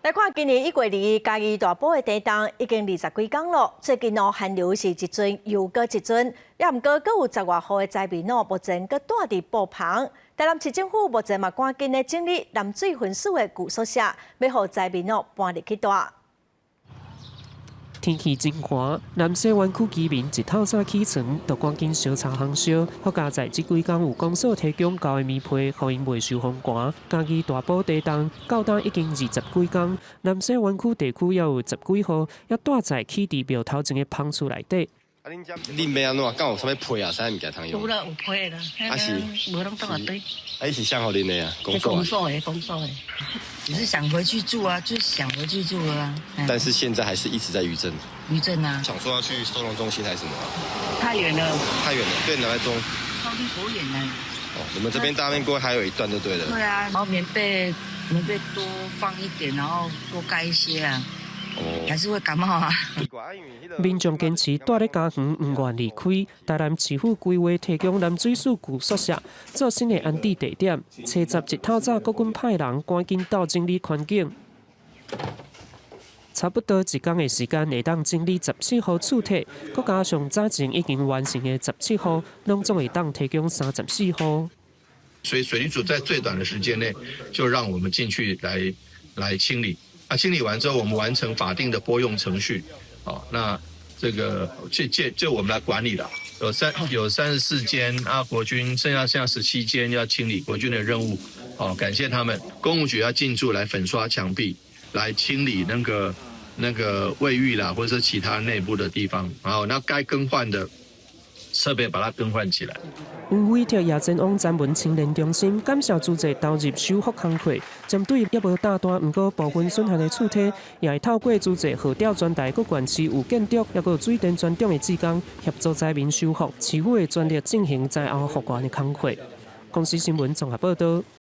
來看今年一月二嘉義大埔的地動已經20幾工囉。最近哦，寒流是一陣又閣一陣，也毋過閣有10外戶的災民哦，目前閣蹛佇布棚。台南市政府目前嘛趕緊咧整理南水分署的舊宿舍，欲予災民哦搬入去蹛。天氣真寒，南勢灣區居民一透早起床，就趕緊燒柴烘燒。好佳哉這幾工有公所提供厚的棉被，予𪜶袂受風寒。嘉義大埔地動到今已經20幾工，南勢灣區地區猶有十幾戶，猶蹛在起佇廟頭前的棚厝內底。恁欲按怎？敢有啥物被啊？啥物件通用？有啦，有被啦。啊是，無攏當下堆。啊，伊是啥予恁的啊？公所的，公所的。只是想回去住啊，就是想回去住啊。但是現在還是一直在餘震。餘震啊。想說要去收容中心還是什麼？太遠了。太遠了，對，南中。到底多遠呢？哦，你們這邊大面過還有一段就對了。對啊，然後棉被多放一點，然後多蓋一些啊。還是會感冒啊。民眾堅持蹛咧家園，毋願離開。台南市府規劃提供南水署舊宿舍做新的安置地點。初十一透早，國軍派人趕緊到整理環境。差不多一工的時間，會當整理17戶厝體，閣加上早前已經完成的17戶，攏總會當提供34戶。所以水利署在最短的時間內，就讓我們進去來清理。啊，清理完之後，我們完成法定的撥用程序。好，那這個這我們來管理了。有34間啊，國軍剩下17間要清理國軍的任務。好，感謝他們。工務局要進駐來粉刷牆壁，來清理那個衛浴啦，或者是其他內部的地方。然後，那該更換的設備把它更換起來。委託葉振旺專門青年中心感謝資助投入修復工課，針對猶無貼單，毋過部分損害的厝體，也會透過資助號召全台各縣市有建築，抑閣有水電專長的志工協助災民修復，市府會全力進行災後復原的工課。公視新聞綜合報導。